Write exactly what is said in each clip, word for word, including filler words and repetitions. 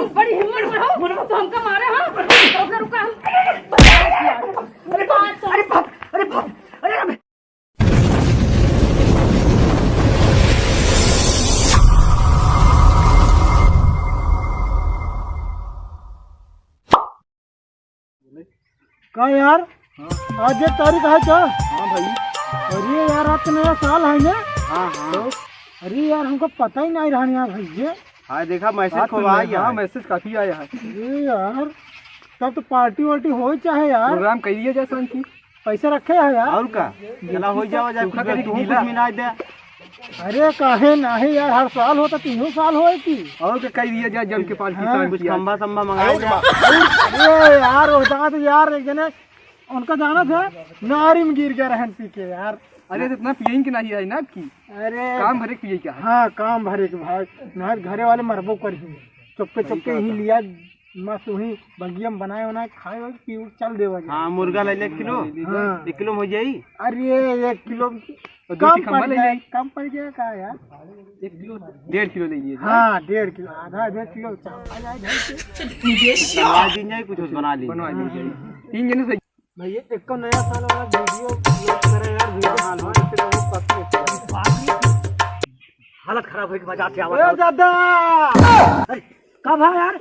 बड़ी हिम्मत बढ़ाओ, तो हमका मारे, हाँ? रुका, रुका, हम अरे बाप, अरे बाप, अरे बाप, अरे राम। का यार? हाँ। आज एक तारीख है का? हाँ भाई। अरे यार, आज तो नया साल है ना? हाँ, हाँ। तो, अरे यार, हमको पता ही नहीं रहा यार भाई ये। हाँ, देखा, मैसेज हाँ, तो खोवा मैं-, गया। हाँ, मैसेज काफी आया है। अरे यार, तब तो पार्टी वार्टी हो ही चाहे यार। प्रोग्राम कर लिया जाए शांति। पैसा रखे है यार। और का? चला हो जाओ, जाए तू कुछ, का करी तू कुछ गीला? मिला दे। अरे काहे नाही यार, हर साल होता, तीनों साल होए की। और का कह दिया जाए, जम के पार्टी हाँ। शांति कुछ आज। खंबा संबा मंगाए जाए। अरे यार, वो जात यार, एक जने उनका जाना था, नारी में गिर गया रहन पी के यार। अरे तो इतना पियन के नहीं है ना आपकी। अरे काम भरे के पिए क्या है? हाँ, काम भरे के भाई, ना घरे वाले मरबो कर ही। चुपके सही चुपके बात ही है। लिया, मस्त वही बगिया में बनाए बनाए खाए और पी चल देवा जाए। हाँ, मुर्गा ले ले एक किलो। हाँ। एक किलो में हो जाई। अरे एक किलो और दो कम चिकन पड़ ले जाए, ले। कम पड़ जाए का यार? एक किलो, डेढ़ किलो ले लीजिए। हाँ, डेढ़ किलो, आधा डेढ़ किलो चावल आ जाए घर से। बनवा दी जाए, कुछ बना ली। बनवा दी जाए। तीन जने से। भैया, एक नया साल वाला वीडियो अपलोड करे यार, वीडियो हाल होए, फिर वो पत्नी हालत खराब होई के बाजार से आवत ए आवत। दादा! अरे, का भा यार?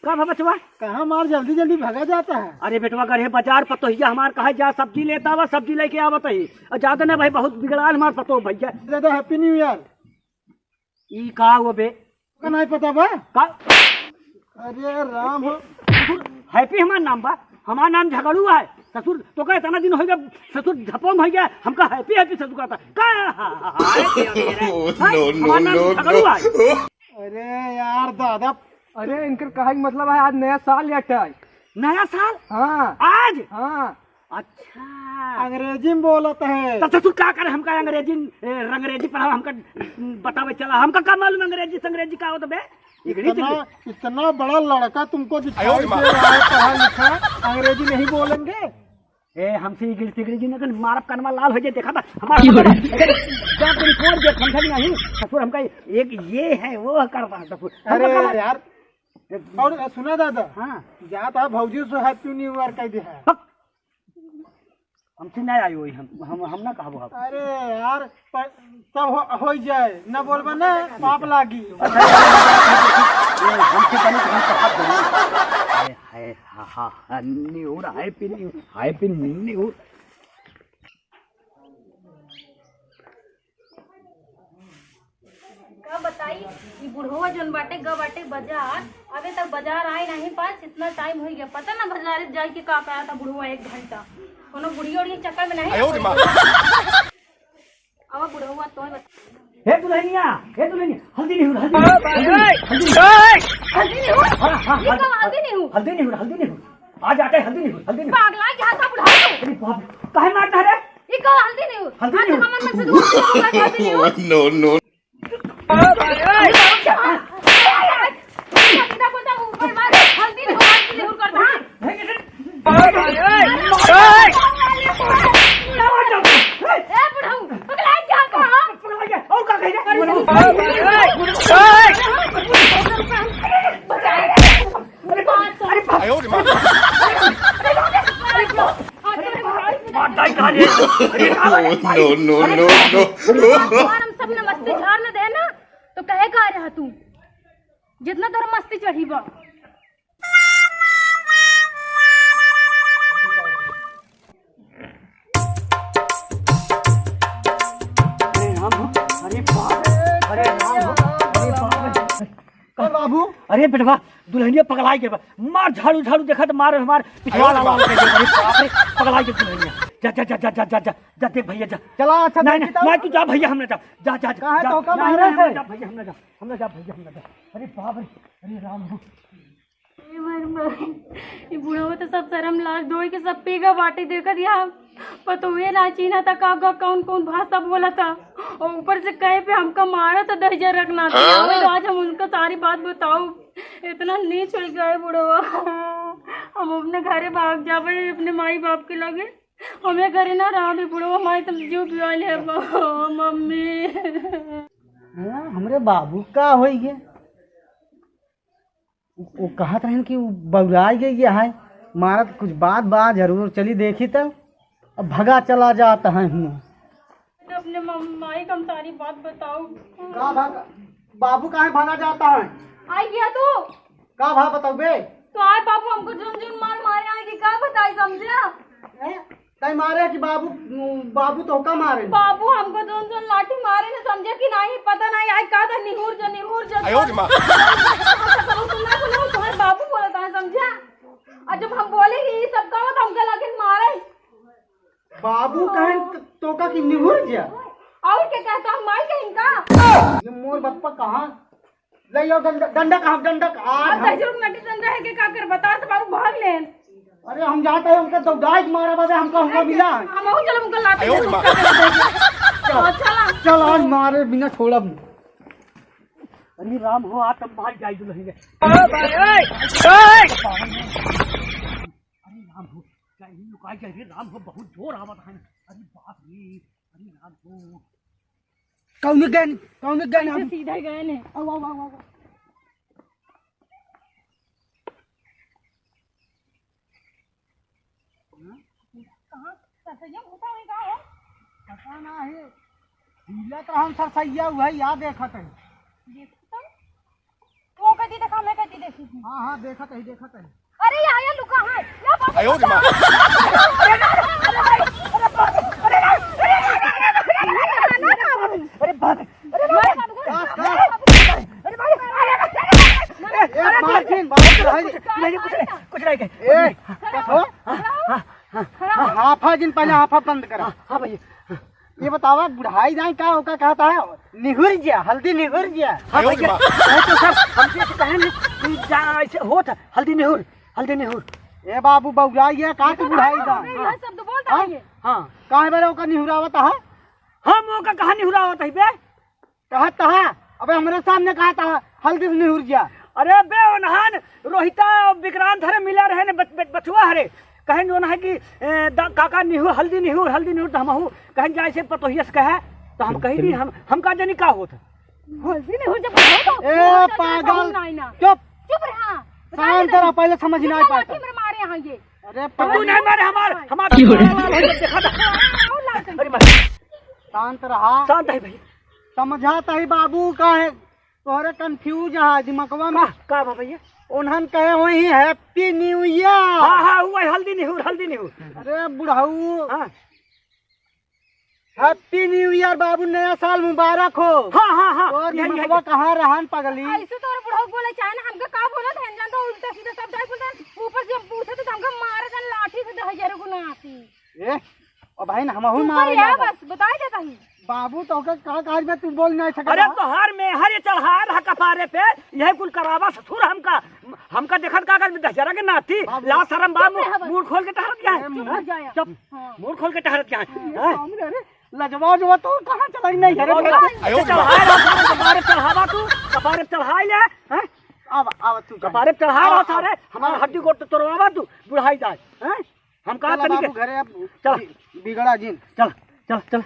का भा बचवा? कहाँ मार जल्दी जल्दी भगा जाता है? अरे बेटवा, गए बाजार, पतोहिया हमार कहे जा सब्जी लेता आवा, सब्जी लेके आवत ही। और ज्यादा ना भाई, बहुत बिगड़ाल हमार पतोह भैया। दादा, हैप्पी न्यू ईयर। ई का हुआ बे? का नहीं पता बा? का? अरे राम हो। ससुर, हैप्पी हमार नाम बा, हमार नाम झगड़ू है। ससुर, तो का इतना दिन हो गया, ससुर झपम हो गया, हमका हैप्पी हैप्पी ससुर कहता। का? Oh, हाँ? No, no, हमार नाम no, झगड़ू no। है। अरे यार दादा। अरे इनकर कहे के मतलब है आज नया साल या टाइम। नया साल? हाँ। आज? हाँ। अच्छा। अंग्रेजी में बोलत है। तो ससुर का करे हमका अंग्रेजी, ए, रंगरेजी पढ़ावा, हमका बतावे चला। हमका का मालूम अंग्रेजी संग्रेजी का होत बे? इगड़ी इतना, चिगड़ी। इतना बड़ा लड़का तुमको दिखाई दे रहा है, पढ़ा लिखा, अंग्रेजी नहीं बोलेंगे? ए, हमसे इगड़ी तिगड़ी जी न कर, मारब कनवा लाल हो जाए, देखा था हमारा क्या तेरी कौन देख समझ नहीं आई। ससुर हमका एक ये है, वो करता है ससुर। हमका अरे का मालूम? यार, और सुना दादा, हाँ। जात है भौजी से हैप्पी न्यू ईयर कह दे है। हक। हमसे ना आयो वही, हम, हम, हम ना कहबो हम। अरे यार, पर सब हो, हो जाए, ना बोलबा ना, पाप लागी। अच्छा, ये हमसे बने तो हम कहब नहीं। हाय, हाय, हा, हा, हा, न्यू ईयर, हैप्पी न्यू, हैप्पी न्यू ईयर। का बताई, ई बुढ़वा जौन बाटे, ग बाटे बाजार, अबे तक बाजार आए नहीं पास, इतना टाइम हो गया, पता ना बाजार जाए के का करा था बुढ़वा एक घंटा, कोनो बुढ़िया उढ़िया चक्कर में नहीं आयो रे माँ। अब बुढ़वा तो बता। हे दुल्हनिया, हे दुल्हनिया, हल्दी नहीं हो, हल्दी नहीं हो, हल्दी नहीं हो, हल्दी नहीं हो। हल्दी नहीं हो? हाँ, हाँ, ये हल्दी, का हल्दी नहीं हो? हल्दी नहीं हो, हल्दी नहीं हो। आज आटे हल्दी नहीं हो, हल्दी नहीं हो। पागला क्या था बुढ़वा? अरे बाप रे, काहे मारता है रे? ये का हल्दी नहीं हो? हल्दी नहीं हो। आज हमारे मन से दूर से होगा, हल्दी नहीं हो। No, no। सीधा बोलता हूँ, ऊपर मार, हल्दी नहीं हो, हल्दी नहीं हो करता, हाँ? ए, बुढ़ऊ, पगला क्या था, हाँ? और का कह रहा है? अरे, अरे, अरे, अरे, अरे, अरे, अरे, अरे, मार दाई कहाँ ले? अरे, No, no, no, no। भगवान हम सब न मस्ती झाड़ न दे ना, तो कहे का रहा तू? जितना तोर मस्ती चढ़ी बा। अरे राम हो, अरे बाप रे, अरे राम हो, अरे बाप रे। अरे बाबू। अरे बेटवा, दुल्हनिया पगलाई के बा। मार झाड़ू, झाड़ू देखा तो मार, मार पिछवाड़ा लाल कर दे। अरे बाप रे, पगलाई के दुल्हनिया। जा, जा, जा, देख भैया, जा। चला, अच्छा, नहीं, देखी नहीं, तो। नहीं, तू जा भैया, हम ना जा। जा, जा, जा, काहे जा। तो का नहीं, मारे नहीं, हम से? ना जा भैया, हम ना जा। हम ना जा भैया, हम ना जा। अरे बाप रे, अरे राम हो। ए मोर माई, ई बुढ़वा तो सब शर्म लाज धोई के सब पीगा बाटे, देखत या पतोहे ना चीन्हा था का, का कौन कौन भाषा बोला था। और ऊपर से कहे पे हमका मारा था, दहिजर रखना था। हाँ? तो आज हम उनका सारी बात बताओ, इतना नीच हो गया है बुढ़वा। हम अपने घरे भाग जाबे, अपने माई बाप के लगे, हमें घरे ना रहा भी बुढ़वा, माई तुम जो भी वाले है मम्मी। हाँ, हमरे बाबू का होई गे? वो कहत रहन कि वो बौराई गई है, मारत कुछ बात बा जरूर, चली देखी तो। अब भगा चला जाता है हूँ। अपने मम-, माई का हम सारी बात बताओ। का भा-, बाबू काहे भागा जाता है? आई गया तू? का भा बताओ बे? तो आज बाबू हमको जोन जोन मार मारे आए कि का बताई समझा? हैं? तई मारे कि बाबू, बाबू तोहका मारे? बाबू हमको जोन जोन लाठी मारे न समझा कि नहीं, पता नहीं आज का था निहुर जो, निहुर जो। आयो रे माँ। सुना, सुना, तुम्हारे बाबू बोलता है समझा? और जब हम बोले कि ये सब का हो तो हमका लाके मारे। बाबू कहें त-, तोका कि निहुर जा। और क्या कहता हम माई कहें का? ये मोर बप्पा कहाँ? ले आओ डंडा, डंडा कहाँ? डंडा कहाँ? अब आज हम तजुर्ग नटी डंडा है कि का कर बता तो बाबू भाग लेन। अरे हम जाता है उनका दौड़ाई के मारा बाबे, हमका हुआ मिला है। हम और चलो उनका लाते हैं। आयो रे माँ। चलो, चला। चल आज मारे बिना छोड़ब। अरे राम हो, आज तब भाग जाई दुल्हन के। अरे राम हो, कहीं लुकाई जाए रे राम हो, बहुत जोर आवत है। अरे बाप रे, अरे राम हो। कौन गन, कौन गन ऐसे हम सीधा गए ने। आओ, आओ, आओ, आओ। कहाँ? सरसैया घुसा है का हो? पता ना है। हिलत रहन सरसैया, वही या देखत है। देखत है? वो कथी देखा, मैं कथी देखी थी? हाँ, हाँ, देखत है, देखत है। अरे, यहाँ, यहाँ लुका है। या बाबू, आयो रे माँ। अरे बाप। अरे बाप। अरे बाप। ए, मालकिन, बाबू, कुछ नहीं, कुछ नहीं, कुछ नहीं। ए, का हो? हाँ, हाँ, हाँ, हाँ। हाफा जिन, पहले हाफा बंद करा। हाँ, हाँ भैया। ये बतावा, बुढ़ाई जाए का ओका कहता है? निहुर गया, हल्दी निहुर गया। हाँ भैया, कहे तो सब हमसे कहे नहीं, जा, ऐसे होत है, हल्दी निहुर, हल्दी निहुर। ए बाबू, बौराई है का तू बुढ़ाई जाए? ये शब्द बोलता है ये। हाँ। काहे बरे ओका निहुरावत है? हम ओका कहाँ निहुरावत है बे? कहा तहा, अबे हमरे सामने कहा तहा, हल्दी से निहुर गया। अरे बे ओनहन, रोहिता विक्रांत हरे मिला रहे ने बच-, बच-, बचवा हरे। कहें जो है कि, ए, द-, काका निहुर, हल्दी निहुर, हल्दी निहुर, तो हमहू कहें जाए से पतोहिया से कहे, तो हम कही नहीं, हम, हम का जानी का होत है। हल्दी निहुर जब हो तो ए, पागल। चुप। चुप रहा। शांत रहा, पहले समझ नहीं पाता। मारे यहाँ ये। अरे तो तू नहीं मारे हमार, हमार देखा था। अरे मार। शांत रहा। शांत है भाई। समझात ही बाबू का है, तोहरे confuse है दिमगवा में। का, का बा भैया? उन्हन कहे हुई Happy New Year। हाँ, हाँ, हुआ है, हल्दी निहुर, हल्दी निहुर। अरे बुढ़ऊ। हाँ। Happy New Year बाबू, नया साल मुबारक हो। हाँ, हाँ, हाँ, तोर यही, यही। दिमगवा कहाँ रहन पगली? ऐसे तोर बुढ़ऊ बोले चाहे ना, हमका का बोलत है, जान तो उल्टा सीधा सब जाए बोलता है, ऊपर से हम पूछे तो हमका मारे जान लाठी से दह हजार गुना आती। ए, ओ बहिन, हमहू ऊपर मारे या लागल। बस, बताए देता ही। बाबू, तोहका का काज में तू बोल नहीं सकत अरे, बा? तोहार मेहर ये चढ़ाए रहा कपारे पे, यही कुल करावा ससुर हमका, हमका देखत का कर दशहरा के नाती, बाबू। ला शरम बा, चुप रह बस। मुंह खोल के टहरत क्या है? ए, चुप रह जाया। चुप। हाँ। मुंह खोल के टहरत क्या है? ये हैं? सामने, अरे, लजवा उजवा तो कहाँ चलाई नहीं है रे? लजवा उजवा। आयो, चढ़ाए रहा, कपारे चढ़ावा तू, कपारे चढ़ाए ले, हैं? आवा, आवा तू। कपारे चढ़ाए रहा आवा, सारे, आवा। हमारा हड्डी गोड़ तो तोड़वावा तू, बुढ़ाई जाए, हैं? हम कहा चला तनी बाबू के घरे अब चल। बि-, बिगड़ा जिन। चल, चल, चल।